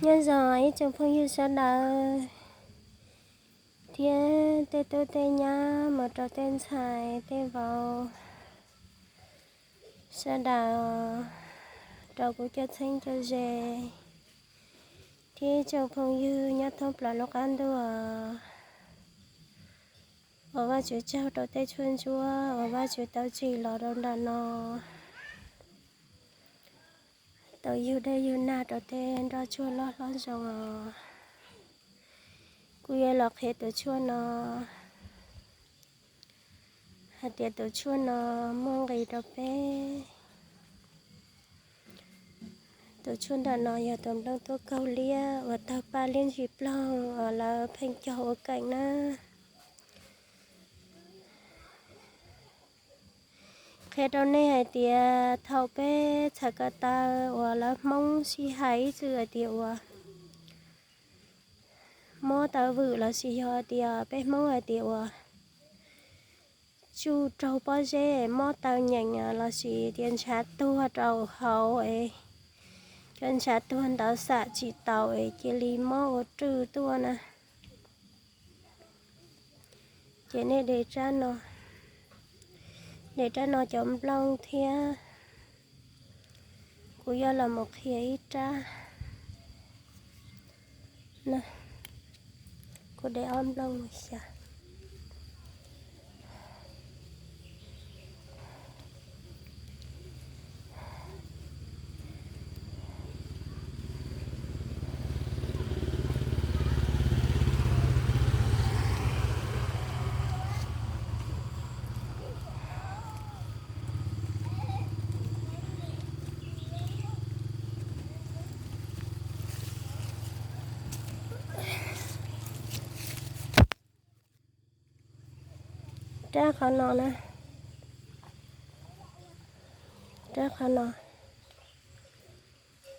Nyob zoo ib tsoom phooj ywg sawv daws thiab tej tub tej nyab mus rau tej ntxhais tej vauv sawv daws rau kuv cov txheeb cov ze thiab ib tsoom phooj ywg nyob thoob plaws lub qab ntuj. Ua Vajtswv tsaug rau tej tshuaj ntsuab uas Vajtswv tau tsim los rau nram no, tau yug dej yug nag rau tej nroj tsuag loj hlob zoo os. Kuv yuav los qhia tus tshuaj no hais tias tus tshuaj no muaj nqis rau peb. Tus tshuaj ntawm no yog tus nplooj tuaj kaug liab uas tawg paj liab ntsis ploog uas lawv pheej cog ua keem na. Qhia rau nej hais tias thaum peb txhais ko taw uas lawv Hmoob sib hais ib txwm hais tias uas mob taw vwm lossis yog tias peb Hmoob hais tias uas tsuj raug pob zeb mob taw nyeem lossis tias ntshav tuag rau hauv es cov ntshav tuag ntawd xam tsis taus es cia li mob ua rwj tuaj na. Ces nej de rab no, de rab no cov nplooj thiab. Kuv yuav los mus qhia ib rab. Kuv de ob nplooj mus xyaw. Rab qhov no na, rab qhov no,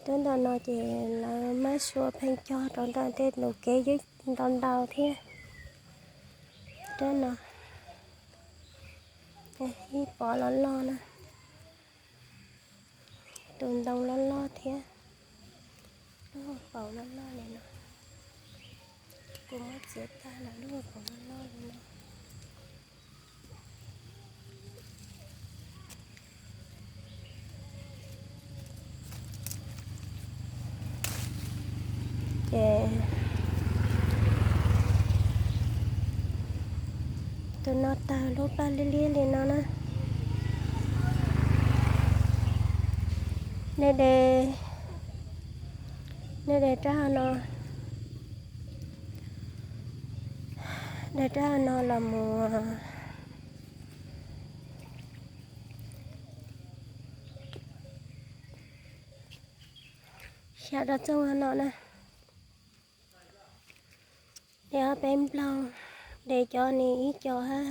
rab ntawm no ces lawv mab sua pheej cog rau ntawm tej tus kev ywj ntau ntau thiab. Rab no ib pov loj loj na, tus ntoo loj loj thiab, lub hauv paus loj loj li no. Kuv muab txiav tag los lub hauv paus loj loj li no. Ces tus no tawg lub paj liab liab li no na. Nej de, nej de rab no, de rab no los mus xyaw rau txooj no na. De ob peb nplooj, de cov ni ib co hab,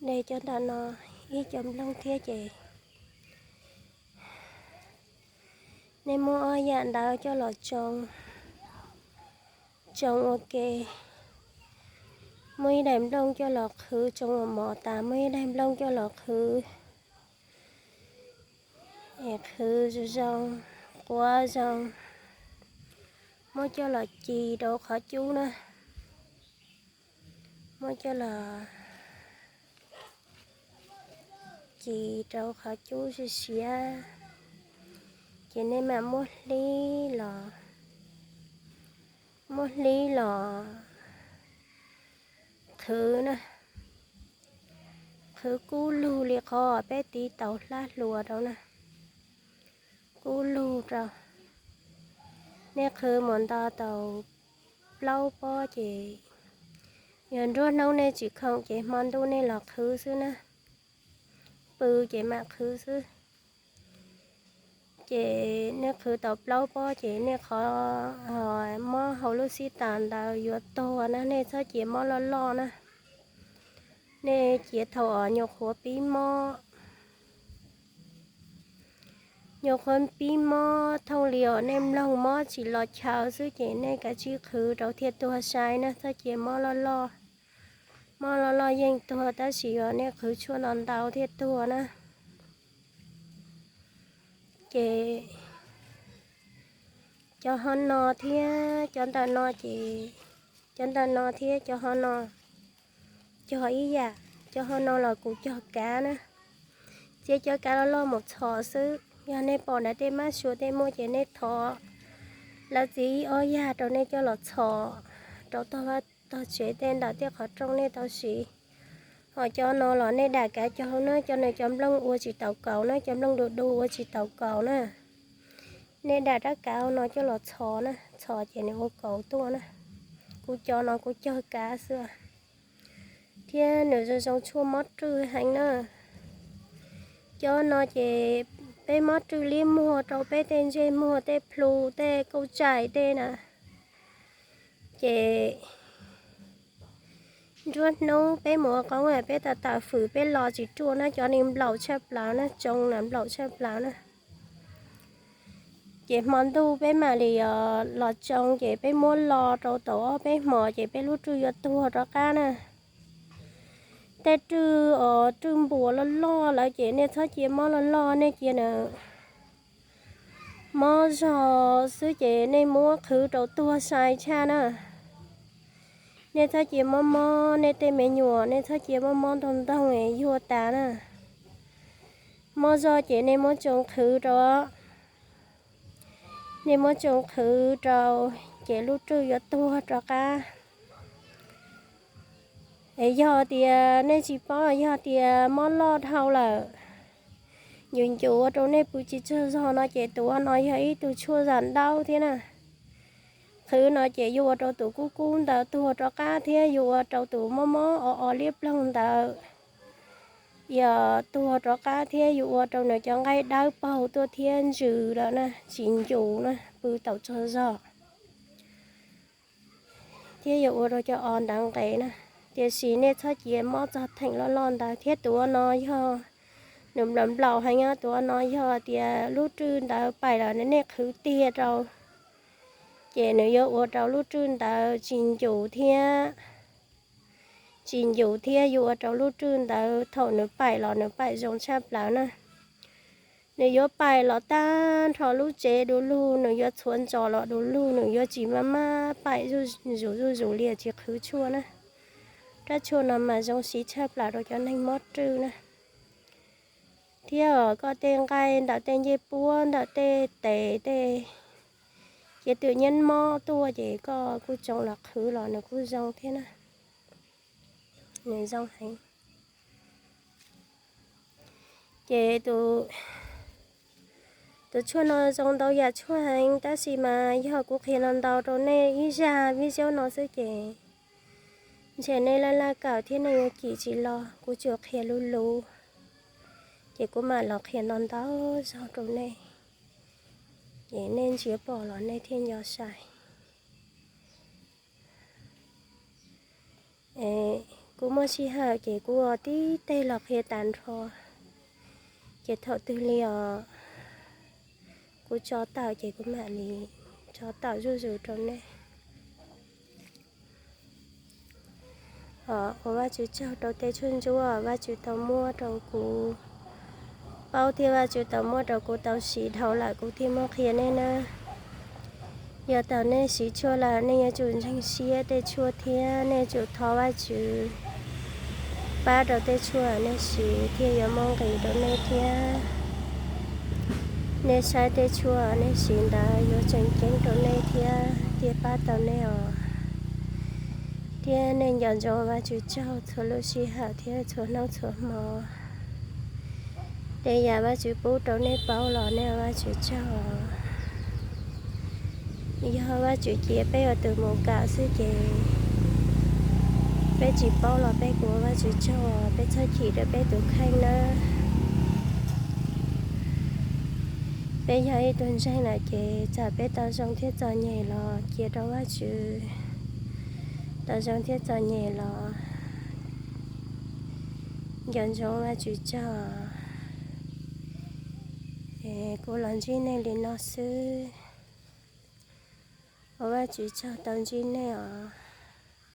de cov ntawm no ib co nplooj thiab ces nej muab ob yam ntawd coj los tsoo, tsoo ua ke. Muab ib daim nplooj coj los qhwv tsoo ua mov tas, muab ib daim nplooj coj los qhwv, qhwv zoo zoo, quav zoo, muab coj los ci rau qhov cub na. Muab coj los ci rau qhov cub siav siav, ces nej mam muab hlib los, muab hlib los qhwv na, qhwv kub lug li qhov peb tiv taus hlab hluas rau na, kub lug rau. Nej qhwv mus nto tau plaub pob ces, yog nruab hnub nej tsis khoom ces hmo ntuj nej los qhwv xwb na, pw ces mam qhwv xwb. Ces nej qhwv tau plaub pob ces nej qhov mob hauv lub xib tas ntawd yuav tuag na, nej txhob cia mob loj loj na. Nej cia thaum uas nyuam qhuav pib mob, nyuam qhuav pib mob thooj li uas nej mloog mob tsis los chaw xwb ces nej kav tsij qhwv rau thiaj tuag sai na, txhob cia mob loj loj. Mob loj loj yeej tuag tab sis uas nej qhwv tshuaj ntau ntau thiaj tuag na. Ces Cov hov no thiab cov ntawm no ces, cov ntawm no thiab cov hov no cog ib yam. Cov hov no los kuv cog kav na, txiav cov kav loj loj mus txhos xwb. Yog nej pom nram tej mab suav tej muaj ces nej thov lawv txiav ib ob yag rau nej coj los txhos rau tog vaj tog tsev tej ntawm tej qhov rooj nej tau siv. Ho cov no los nej dam kav cog na, cov no cov nplooj ua tsis taus kaus na, cov nplooj du du ua tsis taus kaus na. Nej dam rab kav no coj los txhos na, txhos ces nws ua kaus tuaj na. Kuv cov no kuv cog kav xwb, thiab nws zoo zoo tshuaj mob rwj heev na. Cov no ces peb mob rwj liab muag rau peb tej ntsej muag tej plhu tej kauj tsaim tej na. Ces nruab hnub peb mus ua qoob peb tawm tawm fwm peb los tsis ruaj na, cov ni nplaum tshaj plaws na, tsoo na nplaum tshaj plaws na. Ces hmo ntuj peb mam li los tsoo ces peb muab lo rau tau ob peb hmos ces peb lub rwj yuav tuag rov qab na. Tej rwj os, rwj npuas loj loj lawm ces nej txhob cia mob loj loj, nej cia na mob zog xwb ces nej muab qhwv rau tuag sai tshaj na. Nej txhob cia mob mob nej tej me nyuam, nej txhob cia mob mob ntoog ntoog yuag tas na. Mob zog ces nej muab tsoo qhwv rau, nej muab tsoo qhwv rau ces lub rwj yuav tuag rov qab. Es yog tias nej tsis paub, yog tias mob loj dhau lawm, ncuv ncuv ua rau nej pw tsis tsaug zog no ces tus no yog ib tug tshuaj zam ntaub thiab na. Qhwv no ces yuav ua rau tus kub kub ntawd tuag rov qab thiab yuav ua rau tus mob mob o o liab ploog ntawd yog tuag rov qab thiab yuav ua rau nws cov nqaij dawb paug tuaj thiab ntsws lawm na, tsis ncuv na, pw tau tsaug zog thiab yuav ua rau cov o ntawd nqes na. Tiam sis nej txhob cia mob txog theem loj loj ntawd thiab. Tus no yog nws nplaum nplaum heev, tus no yog tias lub rwj ntawd paim los nej qhwv tiag rau ces nws yuav ua rau lub rwj ntawd tsis ncuv thiab, tsis ncuv thiab yuav ua rau lub rwj ntawd thaum nws paim los nws paim zoo tshaj plaws na. Nws yuav paim los tag nrho lub tsev du lug, nws yuav txhuav ntsos los du lug, nws yuav tsis maj maj paim zuj zus zuj zus li tsis qhwv tshuaj na. Rab tshuaj no mas zoo siv tshaj plaws rau cov neeg mob rwj na, thiab koj tej nqaij ntawm tej ncej puab ntawm tej tes tej, ces twm nyab mob tuaj ces koj kuj tsoo los qhwv los nws kuj zoo thiab na. Nws zoo heev. Ces tus tshuaj no zoo ntau yam tshuaj heev, tab sis mas yog kuv qhia no ntau rau nej ib zaj video no xwb ces ntshe nej laj laj kawm thiab nej yuav cim tsis los, kuv tsuas qhia luv luv ces kuv mam los qhia ntau ntau zog rau nej, ces nej ntsia pom los nej thiaj nco sai. Kuv muaj sij hawm ces kuv ua tib teg los qhia tas nrho, ces thaum twg li os kuv tso tawm ces kuv mam li tso tawm zuj zus rau nej. Ua Vajtswv tsaug rau tej tshuaj ntsuab Vajtswv tau muab rau kuv paub thiab Vajtswv tau muab rau kuv tau siv dhau lawm kuv thiaj muab qhia nej na. Yog thaum nej siv tshuaj lawm nej yuav tsum ntseeg siab tej tshuaj thiab nej yuav tsum thov Vajtswv pab rau tej tshuaj nej siv thiaj yuav muaj nqis rau nej thiab. Nej saib tej tshuaj nej siv ntawd yuav tseem ceeb rau nej thiab thiaj pab tau nej os. Thiab nej nco ntsoov Vajtswv tsaug txhua lub sij hawm thiab txhua hnub txhua hmo. Tej yam Vajtswv pub rau nej paub los nej ua Vajtswv tsaug. Yog Vajtswv cia peb ua tus mus kawm xwb ces peb tsis paub los peb kuj ua Vajtswv tsaug, peb txhob chim rau peb tus kheej nawb. Peb yog ib tug ntseeg lawm ces txawm peb tau zoo thiab txom nyem los cia rau Vajtswv, tau zoo thiab txom nyem los nco ntsoov Vajtswv tsaug. Kuv los ntsib nej li no xwb. Ua Vajtswv tsaug tau ntsib nej os.